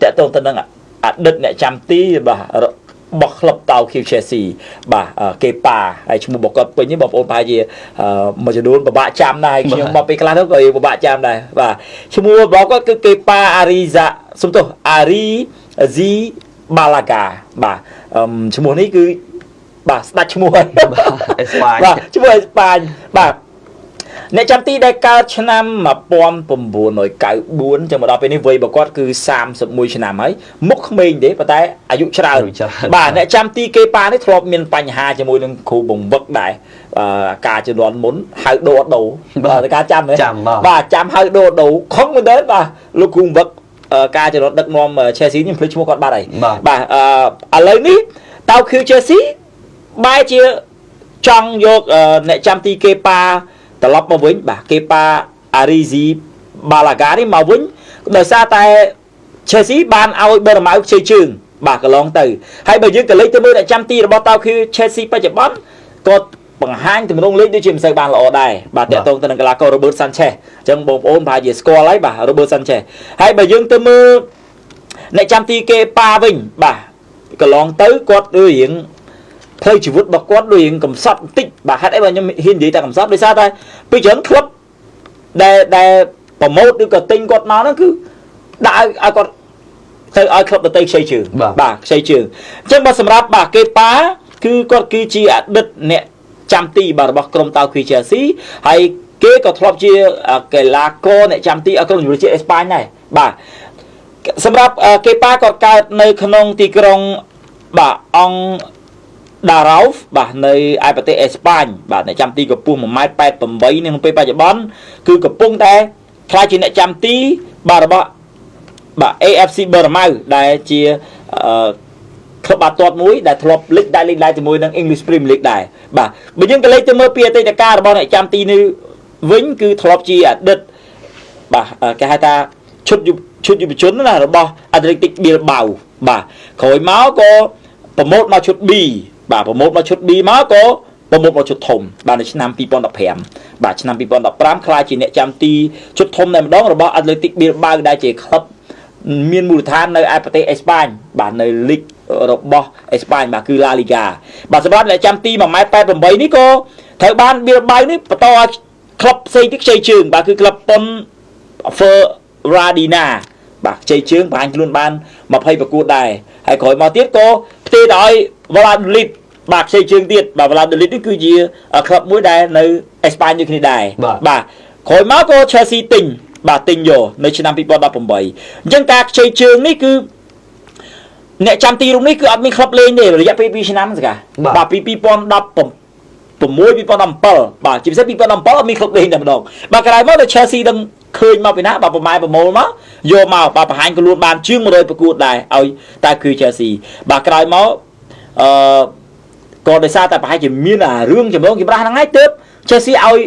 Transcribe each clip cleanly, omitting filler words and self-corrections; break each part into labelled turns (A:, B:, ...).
A: តាក់ទងទៅនឹងអតីតអ្នកចាំទីបាទរបស់ក្លឹបតៅខៀវ Chelsea បាទគេប៉ាហើយឈ្មោះរបស់គាត់ពេញនេះបងប្អូនប្រហែលជាមួយចំនួនពិបាកចាំដែរខ្ញុំមកពេលខ្លះទៅក៏ពិបាកចាំដែរបាទឈ្មោះរបស់គាត់គឺគេប៉ាអារីហ្សាសុំទោសអារីស៊ីបាឡាកាបាទឈ្មោះនេះគឺបាទស្ដាច់ឈ្មោះហើយ
B: បាទអេស្ប៉ាញ
A: បាទឈ្មោះអេស្ប៉ាញបាទអ្នកចាំទីដែលកើតឆ្នាំ1994ចឹងមកដល់ពេលនេះវ័យរបស់គាត់គឺ31ឆ្នាំហើយមុខក្មេងទេប៉ុន្តែអាយុច្រើន
B: អាយុច្រើន
A: បាទអ្នកចាំទីគេប៉ានេះធ្លាប់មានបញ្ហាជាមួយនឹងគ្រូបង្វឹកដែរអឺការជំនាន់មុនហៅដូរអត់ដូរបាទការចាំទេ
B: ចាំបាទ
A: បាទចាំហៅដូរដូរខឹងមែនទេបាទលោកគ្រូបង្វឹកការជំនាន់ដឹកនាំ Chelsea នេះខ្ញុំភ្លេចឈ្មោះគាត់បាត់ហើយ
B: បាទ
A: បាទអឺឥឡូវនេះតៅខៀវ Chelsea បែរជាចង់យកអ្នកចាំទីគេប៉ាត្រឡប់មកវិញបាទគេប៉ាអារីស៊ីបាឡាកានេះមកវិញដោយសារតែ Chelsea បានឲ្យបេរម៉ៅខ្ចីជើងបាទកន្លងទៅហើយបើយើងក៏លេចទៅមើលអ្នកចាំទីរបស់តៅខៀវ Chelsea បច្ចុប្បន្នក៏បង្ហាញទម្រង់លេខដូចជាមិនសូវបានល្អដែរបាទតាក់ទងទៅនឹងកីឡាករ Robert Sanchez អញ្ចឹងបងប្អូនប្រហែលជាស្គាល់ហើយបាទ Robert Sanchez ហើយបើយើងទៅមើលអ្នកចាំទីគេប៉ាវិញបាទកន្លងទៅគាត់ដូចរៀងផ្លូវជីវិតរបស់គាត់ដូចរៀងកំសត់បន្តិចបាទហេតុអីបើខ្ញុំហ៊ាននិយាយតែកំសត់ដោយសារតែពីច្រើនក្លឹបដែលប្រម៉ូតឬក៏ទិញគាត់មកហ្នឹងគឺដាក់ឲ្យគាត់ទៅឲ្យក្លឹបដទៃខ្ចីជើង
B: បាទ
A: បាទខ្ចីជើងអញ្ចឹងបើសម្រាប់បាទគេប៉ាគឺគាត់គឺជាអតីតអ្នកចាំទីបាទរបស់ក្រុមតៅគ្វី Chelsea ហើយគេក៏ធ្លាប់ជាកីឡាករអ្នកចាំទីឲ្យក្រុមជម្រើសជាតិអេស្ប៉ាញដែរបាទសម្រាប់គេប៉ាគាត់កើតនៅក្នុងទីក្រុងបាទអង្គដារ៉ោហ្វបាទនៅឯប្រទេសអេស្ប៉ាញបាទអ្នកចាំទីកម្ពស់ 1.88 នៅក្នុងពេលបច្ចុប្បន្នគឺកំពុងតែក្លាយជាអ្នកចាំទីបាទរបស់បាទ AFC បឺរម៉ៅដែលជាអឺក្លឹបបាល់ទាត់មួយដែលធ្លាប់លេចដែរលេចដែរជាមួយនឹង English Premier League ដែរបាទបើយើងក៏លេចទៅមើលពីអតីតកាលរបស់អ្នកចាំទីនេះវិញគឺធ្លាប់ជាអតីតបាទគេហៅថាឈុតយុឈុតយុវជនណារបស់ Athletic Bilbao បាទក្រោយមកក៏ប្រម៉ូតមកឈុត B បាទប្រម៉ូតមកឈុត B មកក៏ប្រម៉ូតមកឈុតធំបាទនៅឆ្នាំ2015បាទឆ្នាំ2015ក្លាយជាអ្នកចាំទីឈុតធំតែម្ដងរបស់ Athletic Bilbao ដែលជាក្លឹបមានមូលដ្ឋាននៅឯប្រទេសអេស្ប៉ាញបាទនៅលីករបស់អេស្ប៉ាញបាទគឺ La Liga បាទសម្រាប់អ្នកចាំទី 1.88 នេះក៏ត្រូវបាន Bilbao នេះបន្តឲ្យក្លឹបផ្សេងទៀតខ្ចីជើងបាទគឺក្លឹបប៉ុន Ferradina បាទខ្ចីជើងបង្ហាញខ្លួនបាន20ប្រកួតដែរហើយក្រោយមកទៀតក៏ផ្ទេរទៅឲ្យ Valladolid បាទខ្ចីជើងទៀតបាទ Valladolid នេះគឺជាក្លឹបមួយដែលនៅអេស្ប៉ាញដូចគ្នាដែរ
B: បាទ
A: បាទក្រោយមកក៏ Chelsea ទិញបាទទិញយកនៅឆ្នាំ2018អញ្ចឹងការខ្ចីជើងនេះគឺអ្នកចាំទីរូបនេះគឺអត់មានក្លឹបលេងទេរយៈពេល2ឆ្នាំសកា
B: បាទ
A: បាទពី2016 2017បាទជាពិសេស2017អត់មានក្លឹបលេងតែម្ដងបាទក្រោយមកដល់ Chelsea ដឹងឃើញមកពីណាបាទប្រម៉ែប្រមូលមកយកមកបាទបង្ហាញខ្លួនបានជាង100ប្រកួតដែរឲ្យតែគឺ Chelsea បាទក្រោយមកអឺក៏ដោយសារតែប្រហែលជាមានអារឿងចម្រូងចម្រាសហ្នឹងហើយទើប Chelsea ឲ្យ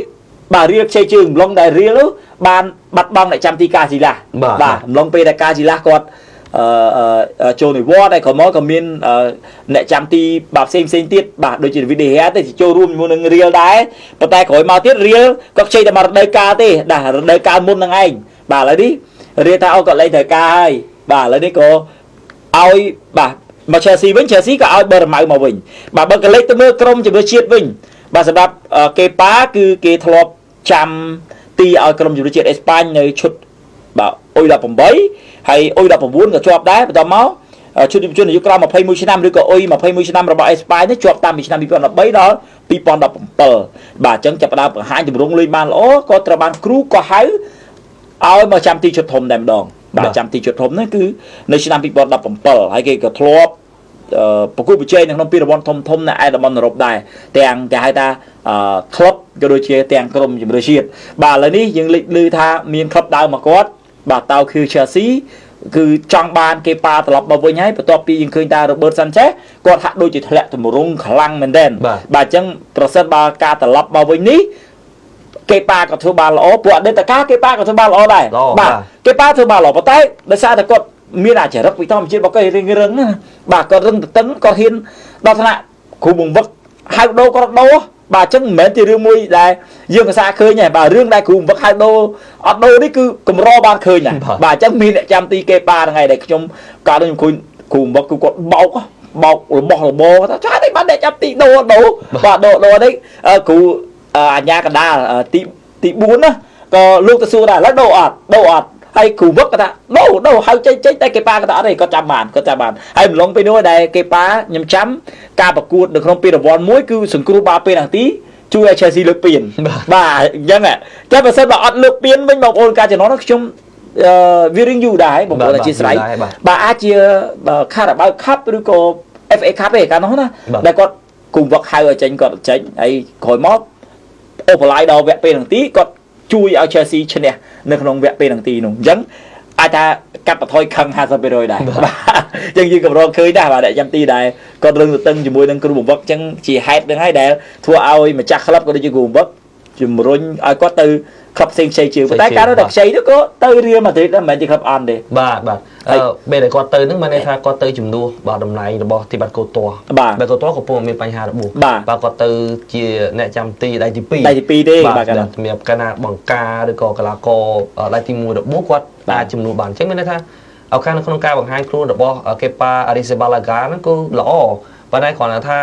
A: បាទរៀលខ្ចីជើងអំឡុងដែលរៀលនោះបានបាត់បង់អ្នកចាំទីកាស៊ីឡា
B: បាទ
A: បាទអំឡុងពេលដែលកាស៊ីឡាគាត់អឺចូលនិវត្តន៍ហើយក្រោយមកក៏មានអ្នកចាំទីបាទផ្សេងផ្សេងទៀតបាទដូចជាវីដេហេទេចូលរួមជាមួយនឹងរៀលដែរប៉ុន្តែក្រោយមកទៀតរៀលក៏ខ្ចីតែមករដូវកាលទេបាទរដូវកាលមុនហ្នឹងឯងបាទឥឡូវនេះរៀលថាអូគាត់លែងត្រូវការហើយបាទឥឡូវនេះក៏ឲ្យបាទមក Chelsea វិញ Chelsea ក៏ឲ្យបឺរម៉ៅមកវិញបាទបើក៏លេចទៅមើលក្រុមជម្រើសជាតិវិញបាទសម្រាប់គេប៉ាគឺគេធ្លាប់ចាំទីឲ្យក្រុមជម្រើសជាតិអេស្ប៉ាញនៅឈុតបាទអុយ18ហើយអុយ19ក៏ជាប់ដែរបន្តមកឈុតយុវជនអាយុក្រោម21ឆ្នាំឬក៏អុយ21ឆ្នាំរបស់អេស្ប៉ាញនេះជាប់តាំងពីឆ្នាំ2013ដល់2017បាទអញ្ចឹងចាប់ផ្ដើមបង្ហាញទម្រង់លេងបានល្អក៏ត្រូវបានគ្រូក៏ហៅឲ្យមកចាំទីឈុតធំតែម្ដងបាទចាំទីឈុតធំហ្នឹងគឺនៅឆ្នាំ2017ហើយគេក៏ធ្លាប់ប្រគល់ប្រជែងនៅក្នុងពានរង្វាន់ធំធំនៅឯតំបន់អឺរ៉ុបដែរទាំងគេហៅថាក្លឹបក៏ដូចជាទាំងក្រុមជម្រើសជាតិបាទឥឡូវនេះយើងលេចឮថាមានក្លឹបដើមមកគាត់បាទតៅគឺ Chelsea គឺចង់បានគេប៉ាត្រឡប់មកវិញហើយបន្ទាប់ពីយើងឃើញថា Robert Sanchez គាត់ហាក់ដូចជាធ្លាក់ទម្រង់ខ្លាំងមែនទែនបាទអញ្ចឹងប្រសិនបើការត្រឡប់មកវិញនេះគេប៉ាក៏ធ្វើបានល្អព្រោះអតីតកាលគេប៉ាក៏ធ្វើបានល្អដែរបាទគេប៉ាធ្វើបានល្អប៉ុន្តែដោយសារតែគាត់មានអាចរិតពីធម្មជាតិរបស់គាត់រៀងរឹងណាបាទគាត់រឹងទទឹងគាត់ហ៊ានដល់ថ្នាក់គ្រូបង្វឹកហៅដូរគាត់ដូរ បាទអញ្ចឹងមិនមែនជារឿងមួយដែលយើងកសាឃើញទេបាទរឿងដែលគ្រូវឹកហៅដូរអត់ដូរនេះគឺកម្របានឃើញដែរបាទអញ្ចឹងមានអ្នកចាំទីគេប៉ាហ្នឹងហើយដែលខ្ញុំកាលនោះខ្ញុំឃើញគ្រូវឹកគឺគាត់បោកបោករបស់របរថាចាតែបានអ្នកចាំទីដូរដូរបាទដូរដូរនេះគ្រូអាញាកដាលទីទី4ណាក៏លោកទៅសួរដែរឥឡូវដូរអត់ដូរអត់ហើយគ្រូវឹកគាត់ថាដូរដូរហៅចេញចេញតែគេប៉ាគាត់ថាអត់ទេគាត់ចាំបានគាត់ចាំបានហើយម្លងពេលនោះដែលគេប៉ាខ្ញុំចាំការប្រកួតនៅក្នុងពានរង្វាន់មួយគឺសង្គ្រោះបាល់ពេលនាទីជួយឲ្យ Chelsea លើកពានបាទអញ្ចឹងតែបើសិនបើអត់លើកពានវិញបងប្អូនការចំណងនោះខ្ញុំវារឿងយូរដែរបងប្អូនអធិស្ឋានបាទអាចជា Carabao Cup ឬក៏ FA Cup ទេកាលនោះណាដែលគាត់គូវឹកហៅឲ្យចេញគាត់ចេញហើយក្រោយមកអូបឡាយដល់វគ្គពេលនាទីគាត់ជួយឲ្យ Chelsea ឈ្នះនៅក្នុងវគ្គពេលនាទីនោះអញ្ចឹងអាចថាកាត់បន្ថយខឹង50%ដែរបាទអញ្ចឹងយើងកម្រឃើញដែរបាទអ្នកចាំទីដែរគាត់រឹងទទឹងជាមួយនឹងគ្រូបង្វឹកអញ្ចឹងជាហេតុនឹងហើយដែលធ្វើឲ្យម្ចាស់ក្លឹបក៏ដូចជាគ្រូបង្វឹកជំរុញឲ្យគាត់ទៅក្លឹបផ្សេងខ្ចីជាងប៉ុន្តែកាលនោះតែខ្ចីនោះក៏ទៅរៀលម៉ាឌ្រីតដែរមិនមែនជាក្លឹបអន់ទេ
B: បាទបាទពេលដែលគាត់ទៅហ្នឹងមានន័យថាគាត់ទៅជំនួសបាទតំណែងរបស់ទីបាត់កូត័បាទកូត័កំពុងមានបញ្ហារបួសបាទគាត់ទៅជាអ្នកចាំទីដៃទី2
A: ដៃទី2ទេបាទ
B: សម្រាប់កាលណាបង្ការឬក៏កីឡាករដៃទី1របួសគាត់អាចជំនួសបានអញ្ចឹងមានន័យថាឱកាសនៅក្នុងការបង្ហាញខ្លួនរបស់កេប៉ាអារីសេបាឡាហ្គាហ្នឹងគឺល្អប៉ុន្តែគ្រាន់តែថា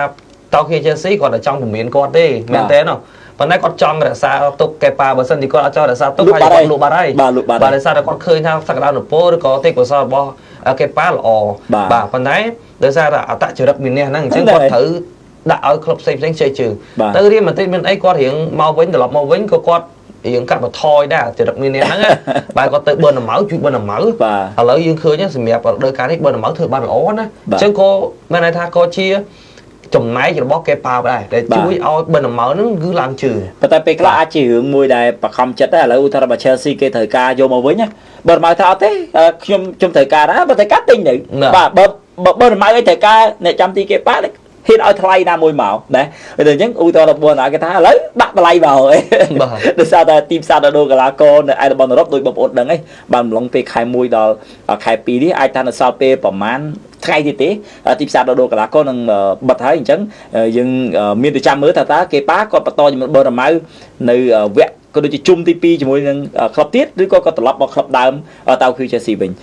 B: តោខៀជេស៊ីគាត់តែចង់ពមៀនគាត់ទេមែនទេណោះប៉ុន្តែគាត់ចង់រក្សាទុកកេប៉ាបើសិនជាគាត់អត់ចង់រក្សាទុកហើយគាត់លក់បាត់ហើយ
A: បាទលក់បាត់
B: បាទដោយសារតែគាត់ឃើញថាសក្តានុពលឬក៏ទេពកោសល្យរបស់កេប៉ាល្អបាទប៉ុន្តែដោយសារតែអត្តចរិតមាននេះហ្នឹងអញ្ចឹងគាត់ត្រូវដាក់ឲ្យក្លឹបផ្សេងផ្សេងជ័យជើងទៅរៀនបន្តិចមានអីគាត់រៀងមកវិញត្រឡប់មកវិញក៏គាត់រៀងកាត់បន្ថយដែរចរិតមាននេះហ្នឹងបាទគាត់ទៅបឺនម៉ៅជួយបឺនម៉ៅឥឡូវយើងឃើញសម្រាប់រដូវកាលនេះបឺនម៉ៅធ្វើបានល្អណាអញ្ចឹងក៏មានន័យថាក៏ជាចំណែករបស់គេប៉ាដែរដែលជួយឲ្យបិណ្ឌម៉ៅហ្នឹងគឺឡើងជើង
A: ប៉ុន្តែពេលខ្លះអាចជារឿងមួយដែលបខំចិត្តដែរឥឡូវឧទាហរណ៍បើ Chelsea គេត្រូវការយកមកវិញណាបើម៉ៅថាអត់ទេខ្ញុំខ្ញុំត្រូវការដែរបើត្រូវការទិញទៅបាទបើបើម៉ៅឲ្យត្រូវការអ្នកចាំទីគេប៉ាហ៊ានឲ្យថ្លៃណាមួយមកណាពេលអញ្ចឹងឧទាហរណ៍បងណាគេថាឥឡូវដាក់តម្លៃមកដោយសារតែទីផ្សារដូរកីឡាករនៅឯតំបន់អឺរ៉ុបដោយបងប្អូនដឹងឯងបានម្លងពេលខែ1ដល់ខែ2នេះអាចថានៅសល់ពេលប្រហែលថ្ងៃទៀតទេទីផ្សារដូរកីឡាករនឹងបិទហើយអញ្ចឹងយើងមានទៅចាំមើលថាតើគេប៉ាគាត់បន្តជាមួយបឺរ៉ាម៉ៅនៅវគ្គក៏ដូចជាជុំទី2ជាមួយនឹងក្លឹបទៀតឬក៏គាត់ត្រឡប់មកក្លឹបដើមតៅគឺ Chelsea វិញ។